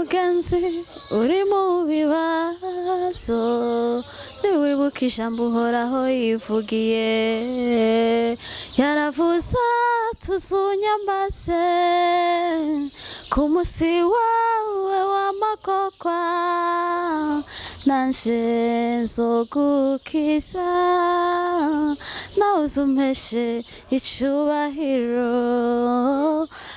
Mugenzi uri mu bibazo, ntiwibuka ijambo Uhoraho yivugiye? Yaravuze: "Tuzunyambaze ku munsi wawe w'amagorwa, nanje nzogukiza, nawe uzumpeshe icubahiro."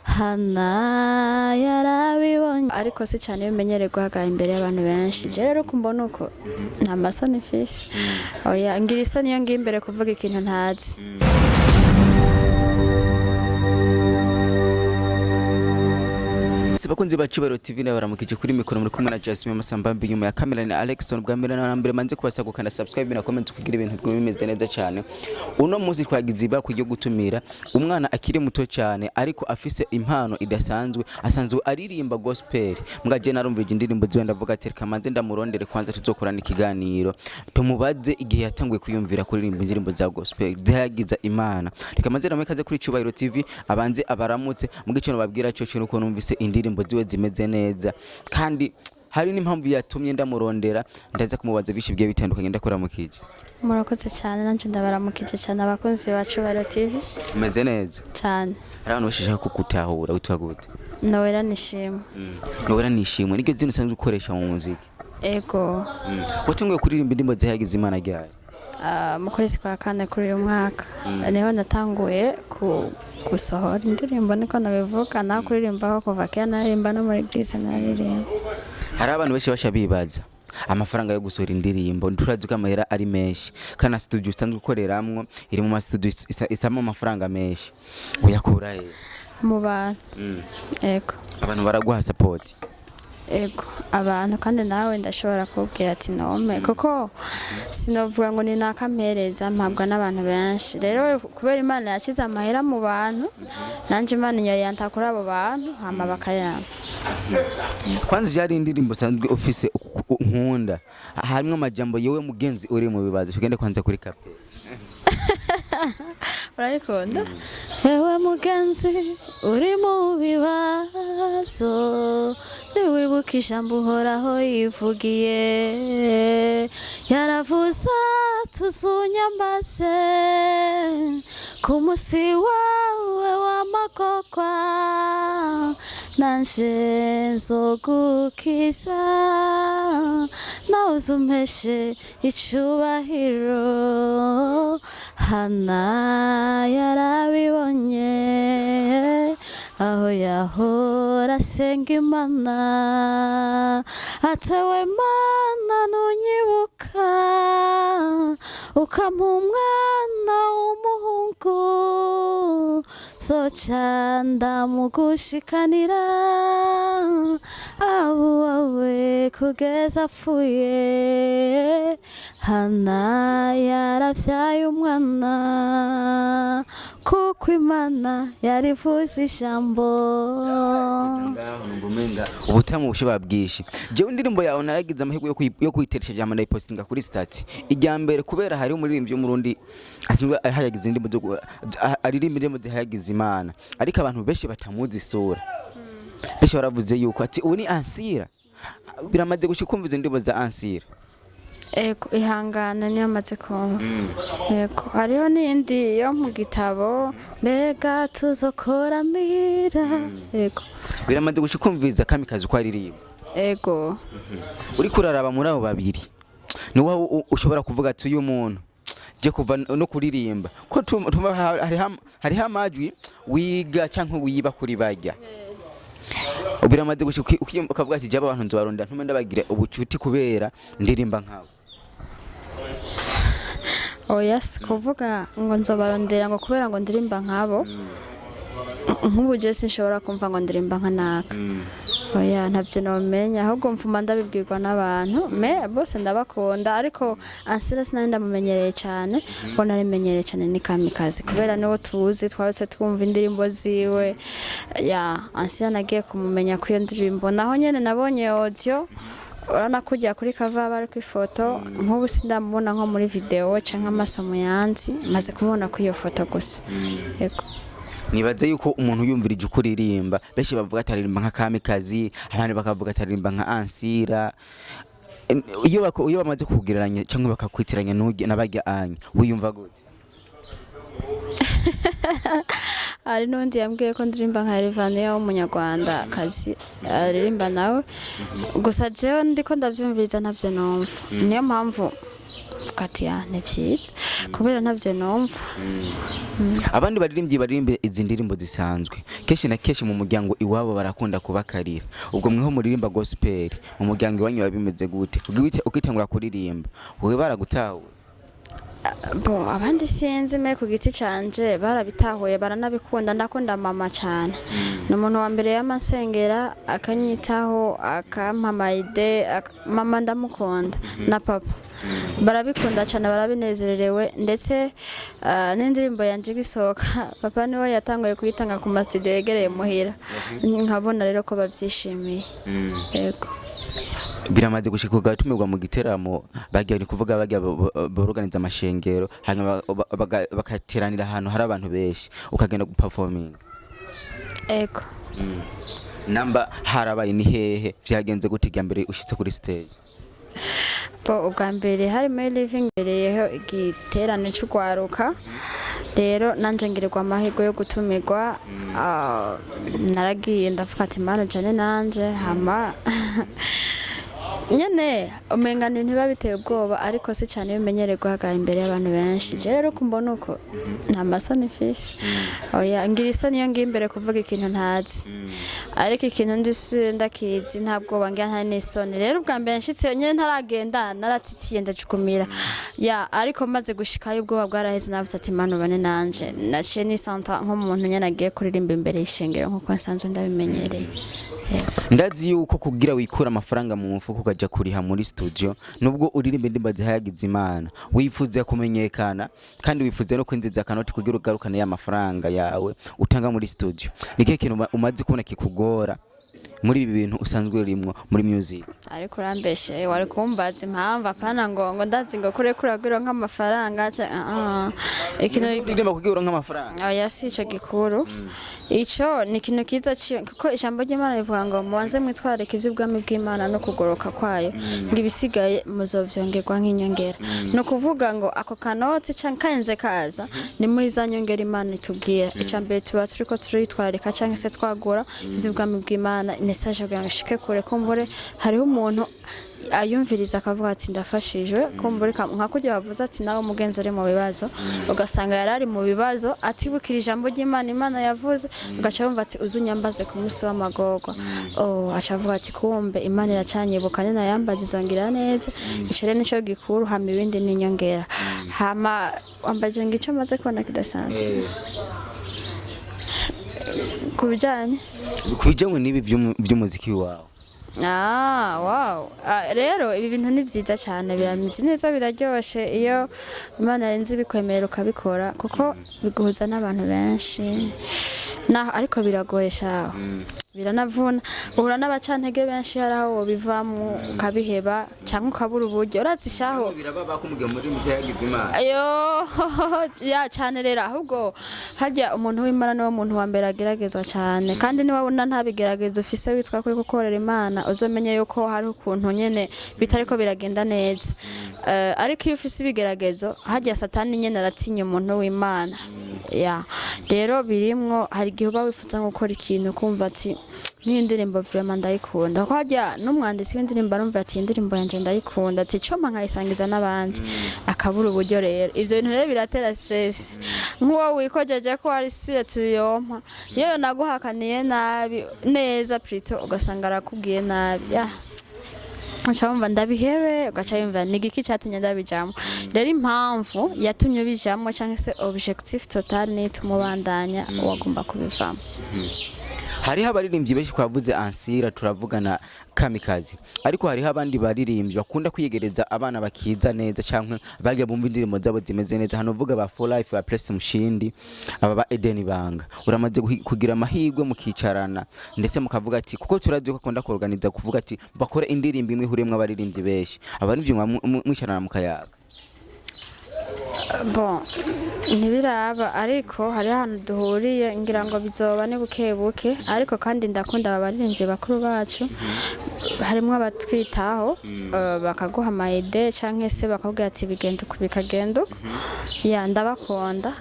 Hana yarabibonye, ariko si cyane bimenyereye guhagarara imbere y'abantu benshi. Je rero uko mbona, uko nta masoni mfise, oya, ngira isoni iyo ngiye imbere kuvuga ikintu ntazi. Si bakunzi ba Cubahiro TV, nabaramukije. Kuri mikoro muri kumwe na Jasmine Masambambi, inyuma ya kamera ni Alexon. Bwa mbere na mbere manze kubasaba gukanda subscribe na comment kugira ibintu bigume bimeze neza cyane. Uno munsi twagize ibakwe ryo gutumira umwana akiri muto cyane, ariko afise impano idasanzwe. Asanzwe aririmba gospel. Mbwa je narumvije indirimbo ziwe, ndavuga ati reka manze ndamurondere kwanza, tuzokorana ikiganiro, tumubaze igihe yatanguye kwiyumvira kuririmba indirimbo za gospel zihayagiza Imana. Reka manze namwe kaze kuri Cubahiro TV, abanze abaramutse. Mu gice babwira cyo cyo nuko numvise indirimbo ziwe zimeze neza, kandi hari n'impamvu yatumye ndamurondera. Ndaza kumubaza byinshi bigiye bitandukanye. Ndakuramukije. Murakoze cyane, nanjye ndabaramukije cyane abakunzi ba Cubahiro TV. Umeze neza? Cyane. Hari abantu bashaka kugutahura. Witwa gute? Nowera Nishimwe. Nowera Nishimwe, niryo zina usanzwe ukoresha mu muziki? Ego. Watanguye kuririmba indirimbo zihayagiza Imana ryari? Ah, mu kwezi kwa kane kuri uyu mwaka niho natanguye gusohora indirimbo, niko nabivuga. Naho kuririmbaho kuva kera naririmba, no muri église naririmba. Hari abantu benshi basha bibaza amafaranga yo gusohora indirimbo. Turazi ko amahera ari menshi, kandi na studio usanzwe ukoreramwo iri mu ma studio isamo amafaranga menshi. Uyakura he? Mu bantu, ego. Abantu baraguha support? Ego, abantu, kandi nawe ndashobora kubwira ati nome, kuko sinovuga ngo ni nakampereza, mpabwa n'abantu benshi. Rero kubera Imana yashyize amahera mu bantu, nanjye Imana inyariyanta kuri abo bantu, hama bakayampa. Kwanza byari indirimbo usanzwe ufise nkunda, harimwo amajambo "yewe mugenzi uri mu bibazo". Tugende kwanza kuri cappella. Urayikunda? Ewe mugenzi uri mu bibazo, ntiwibuka ijambo Uhoraho yivugiye? Yaravuze: "Tuzunyambaze ku munsi wawe w'amagorwa, nanje nzogukiza, nawe uzumpeshe icubahiro." Hana yarabibonye aho yahora asenga Imana, atewe Mana nunyibuka ukampa umwana w'umuhungu, zoca ndamugushikanira abo wawe kugeza apfuye. Hana yaravyaye umwana kuko Imana yarivuze ijambo. Ngaho numva umenga ubutamu bushoba bwinshi. Jewe indirimbo yawe naragize amahirwe yo kuyiteresha jambo, ndayipostinga kuri status. Ijya mbere, kubera hariho umuririmbyi w'Umurundi asanzwe ahayagiza indirimbo aririmba indirimbo zihayagiza Imana, ariko abantu benshi batamuzi isura. Benshi baravuze yuko ati ubu ni Ansira. Biramaze gushika kumva izo ndirimbo za Ansira? Ego, "Ihangane" niyo maze kumva. Ego, hariho n'iyindi yo mu gitabo, "Mbega tuzokoranira". Ego. Biramaze gushika kumviriza Kamikazi uko aririmba? Ego. Uriko uraraba muri abo babiri, ni wowe ushobora kuvuga ati uyu muntu je kuva no kuririmba ko hariho amajwi wiga canke wiba kuri barya. Biramaze gushika ukavuga ati jaba abantu nzobaronda ntume ndabagira ubucuti kubera ndirimba nkawe? Oya, si kuvuga ngo nzobarondera ngo kubera ngo ndirimba nkabo. Nk'ubu je sinshobora kumva ngo ndirimba nka naka, oya, ntabyo nomenya, ahubwo mfuma ndabibwirwa n'abantu. Me bose ndabakunda, ariko Ansira sinari ndamumenyereye cyane. Bo narimenyereye cyane ni Kamikazi, kubera niwo tuzi, twahise twumva indirimbo ziwe. Ya Ansira nagiye kumumenya kuri iyo ndirimbo, naho nyene nabonye audio. Urabona ko ujya kuri cover aba ari ku ifoto. Nk'ubu sindamubona nko muri video canke amasomo yanzi, maze kumubona kuri iyo foto gusa. Yego. Nibaze yuko umuntu yumvirije uko uririmba, benshi bavuga ati aririmba nka Kamikazi, abandi bakavuga ati aririmba nka Ansira. Iyo bamaze kukugereranya cyangwa bakakwitiranya n'abajya anya, wiyumva gute? Hari n'undi yambwiye ko ndirimba nka Elvania w'umunyarwanda kazi aririmba nawe, gusa jewe ndiko ndavyumviriza ntabyo numva, niyo mpamvu mvuga ati "Ah, ni vyiza kubera ntabyo numva." Abandi baririmbyi baririmba izi ndirimbo zisanzwe, kenshi na kenshi mu muryango iwabo barakunda kubakarira. Ubwo mweho muririmba gospel, mu muryango iwanyu biba bimeze gute? Ukitangura kuririmba, wowe baragutahuye? Bo, abandi sinzi, me ku giti canje barabitahuye, baranabikunda. Ndakunda mama cyane, ni umuntu wa mbere y'amasengera akanyitaho, akampa amayide. Mama ndamukunda na papa barabikunda cyane, barabinezererewe. Ndetse n'indirimbo yanje igisohoka, papa niwe yatanguye kuyitanga ku masitidiyo yegereye muhira, nkabona rero ko babyishimiye, yego. Biramaze gushika ugatumirwa mu giteramo, bagiye ni kuvuga bagiye boroganiza amashengero, hanyuma bakateranira ahantu hari abantu benshi, ukagenda guperforminga? Ego. Namba harabaye, ni hehe, vyagenze gute irya mbere ushitse kuri stage? Bo, ubwa mbere hari muri living bereyeho igiterane cy'urwaruka, rero nanje ngirirwa amahirwe yo gutumirwa. Naragiye, ndavuga ati "Mana jane nanje." Hama nyene umenga ni ntiba biteye ubwoba, ariko si cyane iyo umenyereye guhagarara imbere y'abantu benshi. Je rero uko mbona uko nta masoni mfise, oya, ngira isoni iyo ngiye imbere kuvuga ikintu ntazi, ariko ikintu ndi ndakizi nta bwoba ngira, nta n'isoni. Rero ubwa mbere nshitse nyene ntaragenda naratsikiye, ndajukumira ya, ariko maze gushikayo ubwoba bwaraheze. Navuze ati "Mana ubane nanje." Naciye nisanta nk'umuntu nyene agiye kuririmba imbere y'ishengero nk'uko nsanzwe ndabimenyereye. Ndazi yuko kugira wikura amafaranga mu mufuko ukaja kuriha muri studio, nubwo uririmba indirimbo zihayagiza Imana, wifuza kumenyekana kandi wifuza no kwinjiza akanoti kugira ugarukane ya mafaranga yawe utanga muri studio. Ni kihe kintu umaze kubona kikugora muri ibi bintu usanzwe urimwo muri music? Ariko urambeshe, wari kumbaza impamvu, apana ngo ndazi ngo kure kuragira nk'amafaranga ikintu. Uririmba kugira uronke amafaranga? Oya, si ico gikuru. Ico ni ikintu kiza kuko ijambo ry'Imana rivuga ngo mubanze mwitwararike ivy'ubwami bw'Imana no kugoroka kwayo, ngo ibisigaye muzovyongerwa nk'inyongera. Ni ukuvuga ngo ako kanoti canke karenze kaza ni muri za nyongera Imana itubwira. Ica mbere tuba turiko turitwararika canke se twagura ivy'ubwami bw'Imana, message kugira ngo ishike kure, kumbure hariho umuntu ayumviriza akavuga ati "Ndafashijwe." Kumbure nka kurya bavuze ati nawe umugenzi uri mu bibazo, ugasanga yari ari mu bibazo atibukira ijambo ry'Imana Imana yavuze, ugaca wumva ati "Uzunyambaze ku munsi w'amagorwa." Oh, aca avuga ati "Kumbe Imana iracanyibuka, nyine yambaze izongira neza." Ico rero nico gikuru, hama ibindi ni inyongera. Hama wambaje ngo ico maze kubona kidasanzwe ku bijanye Ku bijanye n'ibi vy'umuziki wawe. Ah, wow. Ah, rero ibi bintu ni byiza cyane, birameze neza, biraryoshe iyo Imana yarinze ibikwemerera ukabikora, kuko biguhuza n'abantu benshi. Naho ariko biragoye shaho. Biranavuna. Uhura n'abacantege benshi, hari aho wobivamwo ukabiheba cyangwa ukabura uburyo. Urazi shaho. Biraba ko mugihe muri zihayagiza Imana. Ayo ya cyane rero, ahubwo harya umuntu w'Imana niwe muntu wa mbere ageragezwa cyane, kandi niba wabona nta bigeragezo ufise witwa kuri gukorera Imana, uzomenye yuko hari ukuntu nyene bitariko biragenda neza. Ariko iyo ufise ibigeragezo, harya Satani nyene aratinya umuntu w'Imana. Ya, rero birimwo, hari igihe uba wifuza nko gukora ikintu ukumva ati nk'iyi ndirimbo vraiment ndayikunda, kuko harya n'umwanditsi w'indirimbo arumva ati "Iyi ndirimbo yanje ndayikunda," ati "Coma nkayisangiza n'abandi," akabura uburyo. Rero ivyo bintu rero biratera stress, nk'uwo wikojeje ko wari suye tuyompa, yewe naguhakaniye nabi neza plutôt, ugasanga arakubwiye nabi, ya uca wumva ndabihebe, ugaca wumva ni igiki cyatumye ndabijamo. Rero impamvu yatumye ubijamo cyangwa se objectif total ni tumubandanya wagomba kubivamo. Hariho abaririmbyi benshi, twavuze Ansira, turavugana Kamikazi, ariko hariho abandi baririmbyi bakunda kwiyegereza abana bakiza neza canke bagiye bumva indirimbo zabo zimeze neza. Hano uvuga ba For Life, ba Press Mushindi, aba ba Eden Banga. Uramaze kugira amahirwe mukicarana ndetse mukavuga ati, kuko turazi ko akunda kuorganiza, kuvuga ati bakore indirimbo imwe ihuriyemwo abaririmbyi benshi, abaririmbyi mwicarana mukayaga? Bon, ntibiraba, ariko hari ahantu duhuriye, ngira ngo bizoba ni buke buke. Ariko kandi ndakunda aba baririmbyi bakuru bacu, harimo abatwitaho, bakaguha ama idées canke se bakakubwira ati bigenda uku, bikagenda uku. Ya, ndabakunda.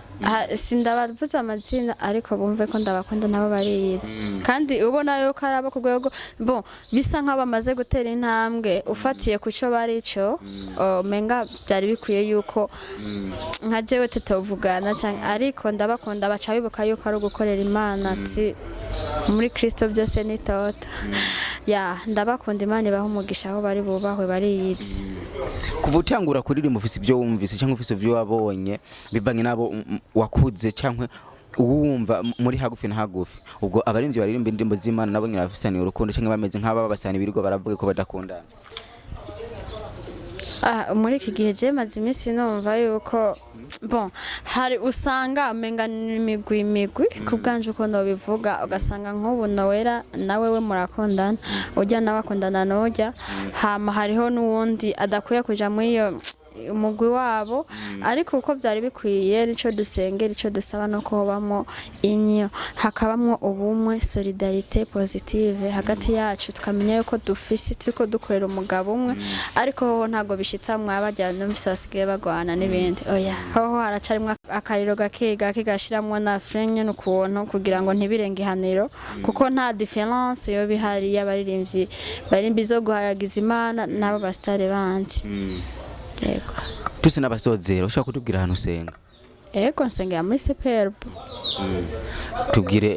Sindabavuze amazina, ariko bumve ko ndabakunda, nabo bariyizi. Kandi ubona yuko ari abo ku rwego, bon, bisa nk'aho bamaze gutera intambwe ufatiye ku cyo bari cyo. Menga byari bikwiye yuko nka jewe tutavugana canke, ariko ndabakunda, baca bibuka yuko ari ugukorera Imana, ati muri Kristo byose ni toto. Ya, ndabakunda, Imana ibaha umugisha aho bari, bubahwe, bariyizi. Kuva utangura kuririmba, ufise ibyo wumvise cyangwa ufise ibyo wabonye bivanye n'abo wakuze cyangwa uwumva muri hagufi na hagufi, ubwo abaririmbyi baririmba indirimbo z'Imana nabo nyine bafisaniye urukundo cyangwa bameze nk'aba basana ibirirwa baravuga ko badakundana? Ah, muri iki gihe je maze iminsi numva yuko, bon, hari usanga umenga ni imigwi imigwi. Ku bwanje uko nobivuga, ugasanga nk'ubu Nowera nawe we murakundana, ujya nawe akundana n'ujya, hama hariho n'uwundi adakwiye kuja muri iyo umugwi wabo. Ariko uko byari bikwiye, nico dusengera, ico dusaba no hobamwo inyo, hakabamwo ubumwe, solidarité positive hagati yacu, tukamenya yuko dufise turiko dukorera umugabo umwe. Ariko hoho ntabwo bishitsa, mwabajya numvise basigaye bagwana n'ibindi. Oya, hoho haracarimwo akariro gake gake gashiramwo na frein nyene ukuntu kugira ngo ntibirenge ihaniro, kuko nta différence yoba ihari y'abaririmbyi baririmba izo guhayagiza Imana n'abo basitari bandi. Yego. Tuse n'abasozera, ushobora kutubwira ahantu usenga? Ego, nsengera muri CPRB. Tubwire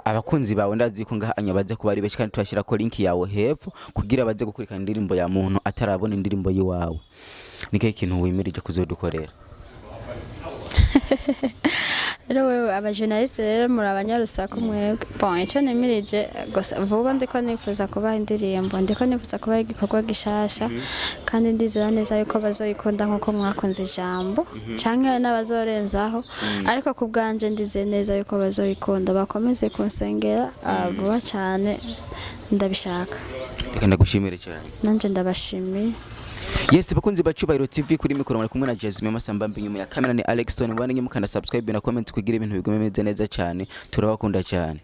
abakunzi bawe, ndazi ko ngaha anya baze kuba ari benshi, kandi turashyira ko link yawe hepfo kugira baze gukurikirana indirimbo ya muntu atarabona indirimbo yiwawe. Ni kihe kintu wimirije kuzodukorera? Rero wewe, abajournaliste rero muri abanyarusaku mwebwe. Bon, icyo nimirije gusa vuba, ndiko nifuza kubaha indirimbo, ndiko nifuza kubaha igikorwa gishasha, kandi ndizera neza yuko bazoyikunda nkuko mwakunze ijambo, canke hari n'abazorenzaho. Ariko ku bwanje ndizeye neza yuko bazoyikunda. Bakomeze kunsengera, vuba cyane ndabishaka. Reka ndagushimire cyane. Nanje ndabashimiye. Yes, bakunzi ba Cyubahiro TV, kuri mikoro muri kumwe na Jasmine Masamba, inyuma ya kamera ni Alexson. Mubane mukanda subscribe na comment kugira ibintu bigume bimeze neza cyane. Turabakunda cyane.